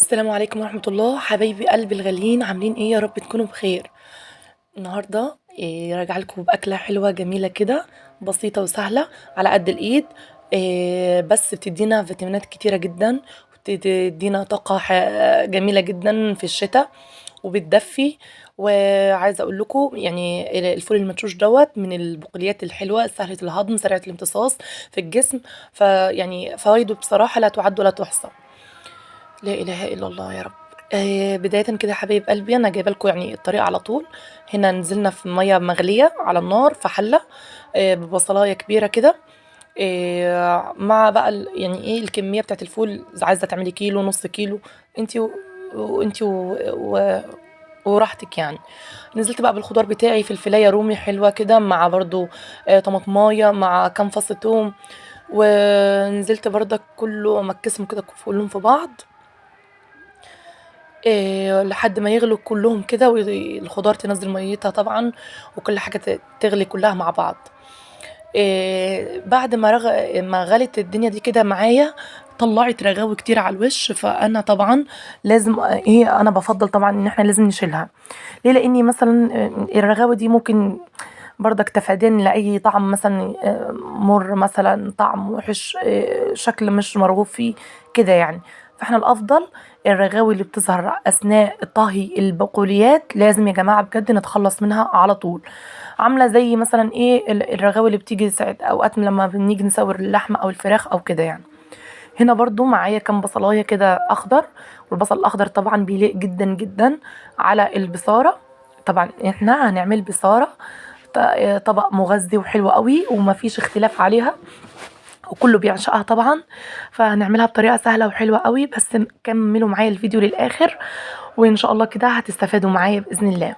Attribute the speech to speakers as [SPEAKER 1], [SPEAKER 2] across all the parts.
[SPEAKER 1] السلام عليكم ورحمة الله. حبايبي قلبي الغاليين، عاملين ايه؟ يا رب تكونوا بخير. النهارده راجعه لكم باكله حلوة جميلة كده، بسيطة وسهلة على قد الايد، بس بتدينا فيتامينات كتيرة جدا، وبتدينا طاقة جميلة جدا في الشتاء، وبتدفي. وعايزه اقول لكم الفول المدشوش دوت من البقوليات الحلوة سهلة الهضم، سريعة الامتصاص في الجسم، فيعني فوائده بصراحة لا تعد ولا تحصى. لا اله الا الله يا رب. بداية كده يا حبايب قلبي، انا جايبه لكم الطريقة على طول. هنا نزلنا في مية مغليه على النار في حله، ببصلايه كبيرة كده، مع بقى الكمية بتاعت الفول. اذا عايزه تعملي كيلو، نص كيلو، انتي وراحتك. نزلت بقى بالخضار بتاعي، فلفلايه رومي حلوة كده، مع برضو طماطمايه، مع كام فص توم، ونزلت برضك كله مكسهم كده كلهم في بعض، لحد ما يغلوا كلهم كده، والخضار تنزل ميتها طبعا، وكل حاجة تغلي كلها مع بعض. بعد ما غلت الدنيا دي كده معايا، طلعت رغاوي كتير على الوش. فانا طبعا لازم ايه، انا بفضل طبعا ان احنا لازم نشيلها. ليه؟ لاني مثلا الرغاوي دي ممكن برضك تفاديا لاي طعم مثلا، مر، مثلا طعم وحش، شكل مش مرغوب فيه كده. فاحنا الافضل الرغاوي اللي بتظهر اثناء طهي البقوليات لازم يا جماعة بجد نتخلص منها على طول. عامله زي مثلا ايه الرغاوي اللي بتيجي ساعات اوقات لما بنيجي نسوي اللحمة او الفراخ او كده. هنا برضو معايا كام بصلايه كده اخضر، والبصل الاخضر طبعا بيليق جدا جدا على البصاره. طبعا احنا هنعمل بصاره طبق مغذي وحلو قوي ومفيش اختلاف عليها، وكله بيعشقها طبعا. فهنعملها بطريقة سهلة وحلوه قوي، بس كملوا معايا الفيديو للاخر وان شاء الله كده هتستفادوا معايا باذن الله.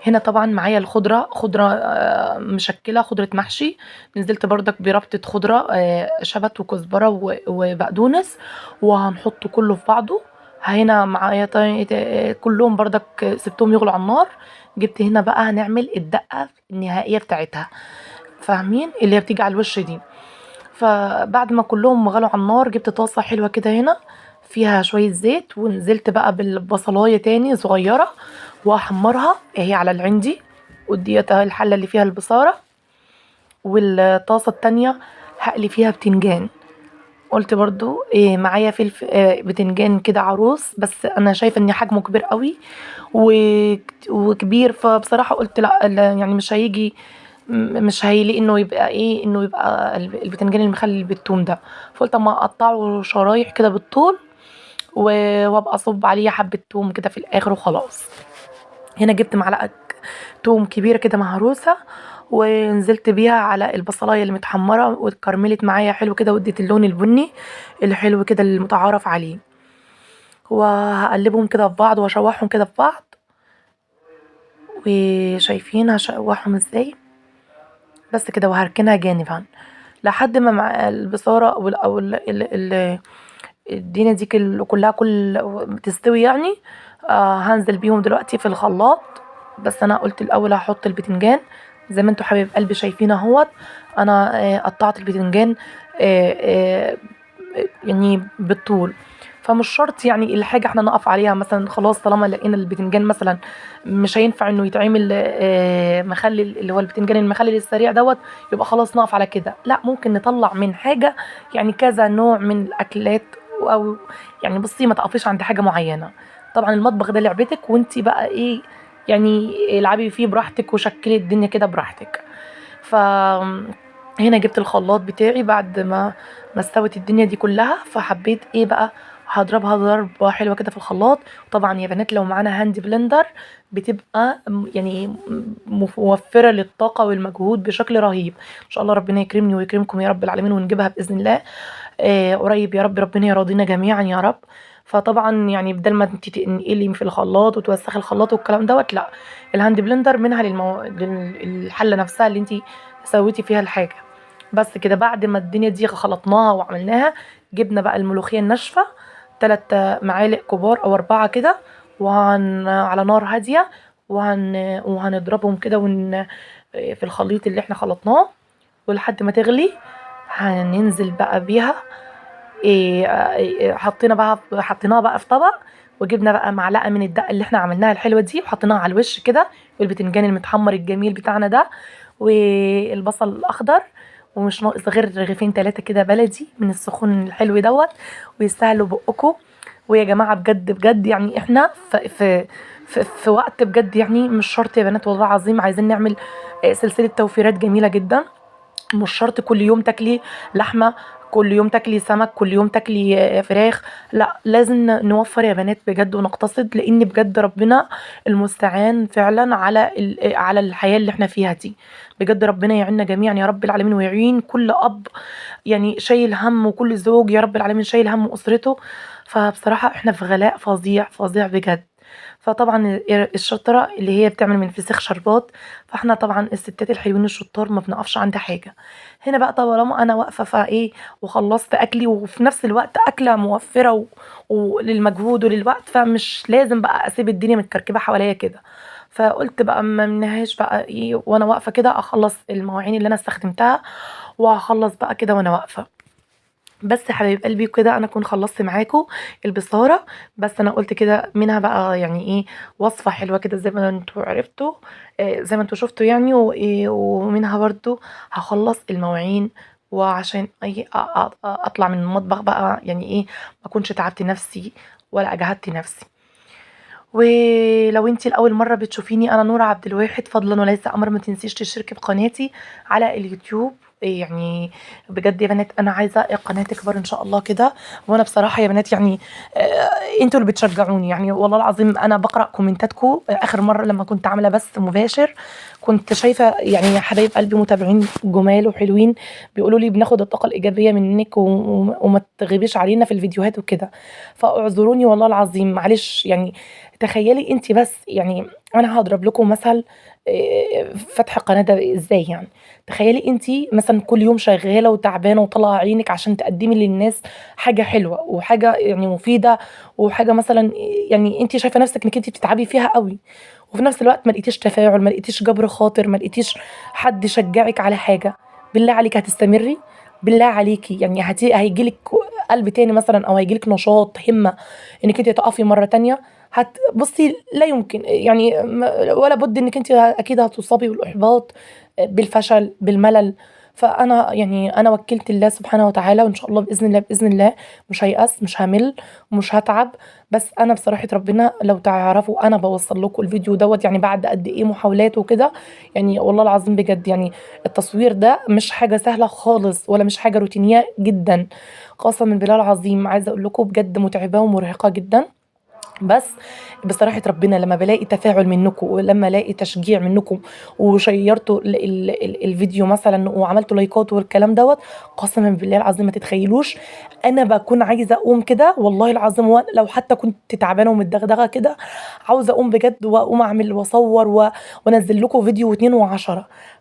[SPEAKER 1] هنا طبعا معايا الخضرة، خضرة، مشكلة، خضرة محشي. نزلت بردك بربطه خضرة، شبت وكزبره وبقدونس، وهنحطه كله في بعضه. هنا معايا كلهم بردك سبتهم يغلوا على النار. جبت هنا بقى هنعمل الدقة النهائية بتاعتها، فاهمين اللي هي بتيجي على الوش دي. فبعد ما كلهم غلوا على النار، جبت طاسه حلوة كده هنا فيها شوية زيت، ونزلت بقى بالبصلايه تاني صغيرة واحمرها اهي على العندي. وديت اهي الحلة اللي فيها البصاره، والطاسه التانية هقلي فيها بتنجان. قلت برضو معايا بتنجان كده عروس، بس انا شايفه ان حجمه كبير قوي وكبير، فبصراحة قلت لا، لا، يعني مش هيجي، مش هيليق انه يبقى ايه، انه يبقى البتنجان المخلل بالثوم ده. فقلت اما اقطعه شرايح كده بالطول وابقى اصب عليه حبه توم كده في الاخر وخلاص. هنا جبت معلقه توم كبيرة كده مهروسه، ونزلت بيها على البصلايه اللي متحمره واتكرملت معايا حلو كده، واديت اللون البني الحلو كده المتعارف عليه. وهقلبهم كده في بعض واشوحهم كده في بعض، وشايفين هشوحهم ازاي بس كده. وهركنها جانبا لحد ما مع البصاره او الدنيا دي كلها بتستوي. هنزل بيهم دلوقتي في الخلاط. بس انا قلت الاول هحط البتنجان زي ما انتوا حبايب قلبي شايفين اهوت. انا قطعت البتنجان، بالطول، فمش شرط الحاجة احنا نقف عليها مثلا خلاص طالما لقينا البتنجان مثلا مش هينفع انه يتعمل، مخلل اللي هو البتنجان المخلل السريع دوت، يبقى خلاص نقف على كده. لا، ممكن نطلع من حاجة كذا نوع من الاكلات، او بصي ما تقفيش عند حاجة معينة. طبعا المطبخ ده لعبتك، وانتي بقى ايه العبي فيه براحتك وشكلي الدنيا كده براحتك. ف هنا جبت الخلاط بتاعي بعد ما استوت الدنيا دي كلها، فحبيت ايه بقى هضربها ضربه حلوة كده في الخلاط. طبعا يا بنات لو معانا hand blender بتبقى موفره للطاقة والمجهود بشكل رهيب. ان شاء الله ربنا يكرمني ويكرمكم يا رب العالمين، ونجيبها باذن الله، قريب يا رب، ربنا يراضينا جميعا يا رب. فطبعا بدل ما انت تنقلي في الخلاط وتوسخي الخلاط والكلام دوت، لا، ال hand blender منها للحله نفسها اللي انت سويتي فيها الحاجة. بس كده بعد ما الدنيا دي خلطناها وعملناها، جبنا بقى الملوخية الناشفه 3 معالق كبار او 4 كده، على نار هادية، وهنضربهم كده في الخليط اللي احنا خلطناه، ولحد ما تغلي هننزل بقى بيها. حطيناها بقى في طبق، وجبنا بقى معلقه من الدقة اللي احنا عملناها الحلوة دي وحطيناها على الوش كده، والبتنجان المتحمر الجميل بتاعنا ده، والبصل الاخضر، ومش ناقص غير رغيفين 3 كده بلدي من السخون الحلو دوت، ويستاهلوا بقكم. ويا جماعة بجد بجد يعني احنا في في في, في وقت بجد يعني مش شرط يا بنات والله العظيم، عايزين نعمل سلسلة توفيرات جميلة جدا. مش شرط كل يوم تاكلي لحمه، كل يوم تاكلي سمك، كل يوم تاكلي فراخ، لا لازم نوفر يا بنات بجد ونقتصد، لان بجد ربنا المستعان فعلا على الحياة اللي احنا فيها دي. بجد ربنا يعيننا جميعا يا رب العالمين، ويعين كل اب يعني شايل هم، وكل زوج يا رب العالمين شايل هم اسرته. فبصراحة احنا في غلاء فظيع فظيع بجد. فطبعا الشطره اللي هي بتعمل من فسيخ شربات، فاحنا طبعا الستات الحلوين الشطار ما بنقفش عند حاجة. هنا بقى طالما انا واقفة فايه وخلصت اكلي، وفي نفس الوقت اكله موفره وللمجهود وللوقت، فمش لازم بقى اسيب الدنيا متكركبه حواليا كده. فقلت بقى ما منهاش بقى ايه وانا واقفة كده اخلص المواعين اللي انا استخدمتها، وهخلص بقى كده وانا واقفة. بس يا حبايب قلبي كده انا اكون خلصت معاكم البصاره، بس انا قلت كده منها بقى يعني ايه وصفه حلوة كده زي ما انتوا عرفتوا، زي ما انتوا شفتوا يعني، ومنها برضو هخلص المواعين، وعشان اي اطلع من المطبخ بقى يعني ايه ما اكونش تعبت نفسي ولا اجهدت نفسي. ولو انتي لاول مرة بتشوفيني، انا نورة عبد الواحد، فضلا وليس امر ما تنسيش تشتركي بقناتي على اليوتيوب. يعني بجد يا بنات انا عايزه القناة تكبر ان شاء الله كده، وانا بصراحة يا بنات يعني انتوا اللي بتشجعوني يعني والله العظيم. انا بقرا كومنتاتكم، اخر مرة لما كنت عامله بث مباشر كنت شايفه يعني حبايب قلبي متابعين جمال وحلوين بيقولوا لي بناخد الطاقة الايجابية منك وما تغيبيش علينا في الفيديوهات وكده، فاعذروني والله العظيم معلش. يعني تخيلي انت بس، يعني انا هضرب لكم مثل فتح قناة ده ازاي. يعني تخيلي انت مثلا كل يوم شغالة وتعبانه وطالعه عينك عشان تقدمي للناس حاجة حلوة وحاجه يعني مفيدة وحاجه مثلا يعني انت شايفه نفسك انك انت بتتعبي فيها قوي، وفي نفس الوقت ما لقيتيش تفاعل، ما لقيتيش جبر خاطر، ما لقيتيش حد شجعك على حاجة، بالله عليك هتستمري؟ بالله عليكي يعني هيجيلك قلب تاني مثلا، او هيجيلك نشاط همه انك انت تقفي مرة تانية؟ بصي لا يمكن يعني، ولا بد انك انت اكيد هتصابي بالاحباط، بالفشل، بالملل. فانا يعني انا وكلت الله سبحانه وتعالى، وان شاء الله باذن الله باذن الله مش هيأس، مش همل، مش هتعب. بس انا بصراحة ربنا لو تعرفوا انا بوصل لكم الفيديو دوت يعني بعد قد ايه محاولات وكده، يعني والله العظيم بجد يعني التصوير ده مش حاجة سهلة خالص، ولا مش حاجة روتينيه جدا، قسما بالله العظيم عايزه اقول لكم بجد متعبة ومرهقه جدا. بس بصراحة ربنا لما بلاقي تفاعل منكم، ولما الاقي تشجيع منكم، وشيرتوا الفيديو مثلا وعملتوا لايكات والكلام دوت، قسما بالله العظيم ما تتخيلوش انا بكون عايزه اقوم كده والله العظيم، لو حتى كنت تعبانة ومتدغدغه كده عاوزه اقوم بجد واقوم اعمل واصور وانزل لكم فيديو و2 و10.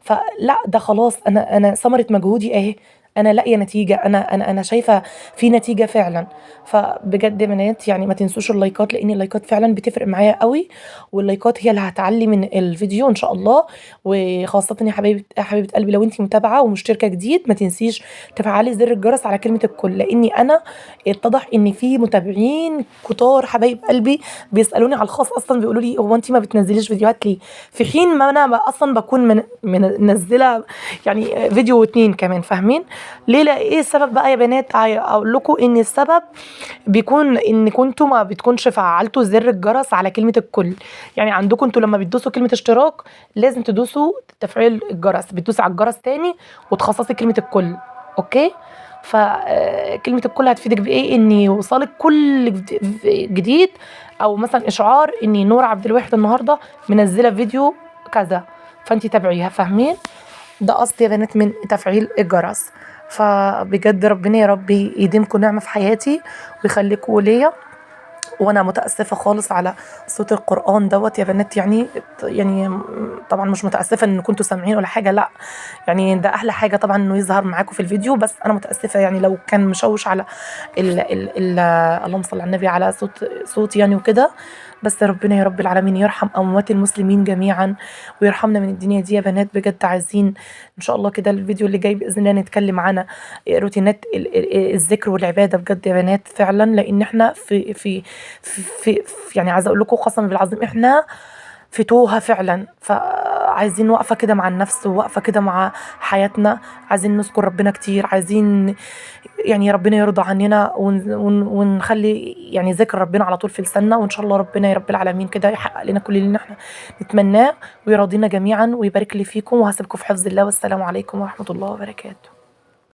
[SPEAKER 1] فلا ده خلاص انا ثمره مجهودي اهي، انا لاقيه نتيجة، انا انا انا شايفه في نتيجة فعلا. فبجد يا بنات يعني ما تنسوش اللايكات، لان اللايكات فعلا بتفرق معايا قوي، واللايكات هي اللي هتعلي من الفيديو ان شاء الله. وخاصة يا حبيبه قلبي لو انت متابعه ومشتركه جديد ما تنسيش تفعلي زر الجرس على كلمة الكل، لاني انا اتضح ان في متابعين كتار حبايب قلبي بيسالوني على الخاص اصلا، بيقولوا لي هو انت ما بتنزليش فيديوهات ليه، في حين ما انا اصلا بكون منزله يعني فيديو واتنين كمان، فاهمين ليه؟ لا ايه السبب بقى يا بنات؟ اقول لكم ان السبب بيكون ان كنتوا ما بتكونش فعلتوا زر الجرس على كلمة الكل. يعني عندكم انتوا لما بتدوسوا كلمة اشتراك لازم تدوسوا تفعيل الجرس، بتدوسي على الجرس تاني وتخصصي كلمة الكل، okay؟ فكلمه الكل هتفيدك بايه؟ ان يوصلك كل جديد، او مثلا اشعار ان نور عبد الواحد النهارده منزله فيديو كذا، فانت تابعيها، فاهمين؟ ده قصدي يا بنات من تفعيل الجرس. فبجد ربنا يا ربي يديمكم نعمه في حياتي ويخليكم ليا. وانا متاسفه خالص على صوت القران دوت يا بنات، يعني طبعا مش متاسفه ان كنتوا سامعين ولا حاجة، لا يعني ده احلى حاجة طبعا انه يظهر معاكم في الفيديو، بس انا متاسفه يعني لو كان مشوش على ال ال ال اللهم صل على النبي على صوتي يعني وكده. بس ربنا يا رب العالمين يرحم اموات المسلمين جميعا ويرحمنا من الدنيا دي يا بنات. بجد عايزين ان شاء الله كده الفيديو اللي جاي باذن الله نتكلم عن روتينات الذكر والعبادة بجد يا بنات فعلا، لان احنا في في في يعني عايزة أقول لكم قسما بالعظيم إحنا في توهة فعلا. فعايزين وقفة كده مع النفس، ووقفة كده مع حياتنا، عايزين نذكر ربنا كتير، عايزين يعني ربنا يرضى عننا، ونخلي يعني ذكر ربنا على طول في لساننا، وإن شاء الله ربنا يا رب العالمين كده يحقق لنا كل اللي احنا نتمناه ويرضينا جميعا ويبارك لي فيكم. وهسيبكم في حفظ الله، والسلام عليكم ورحمة الله وبركاته.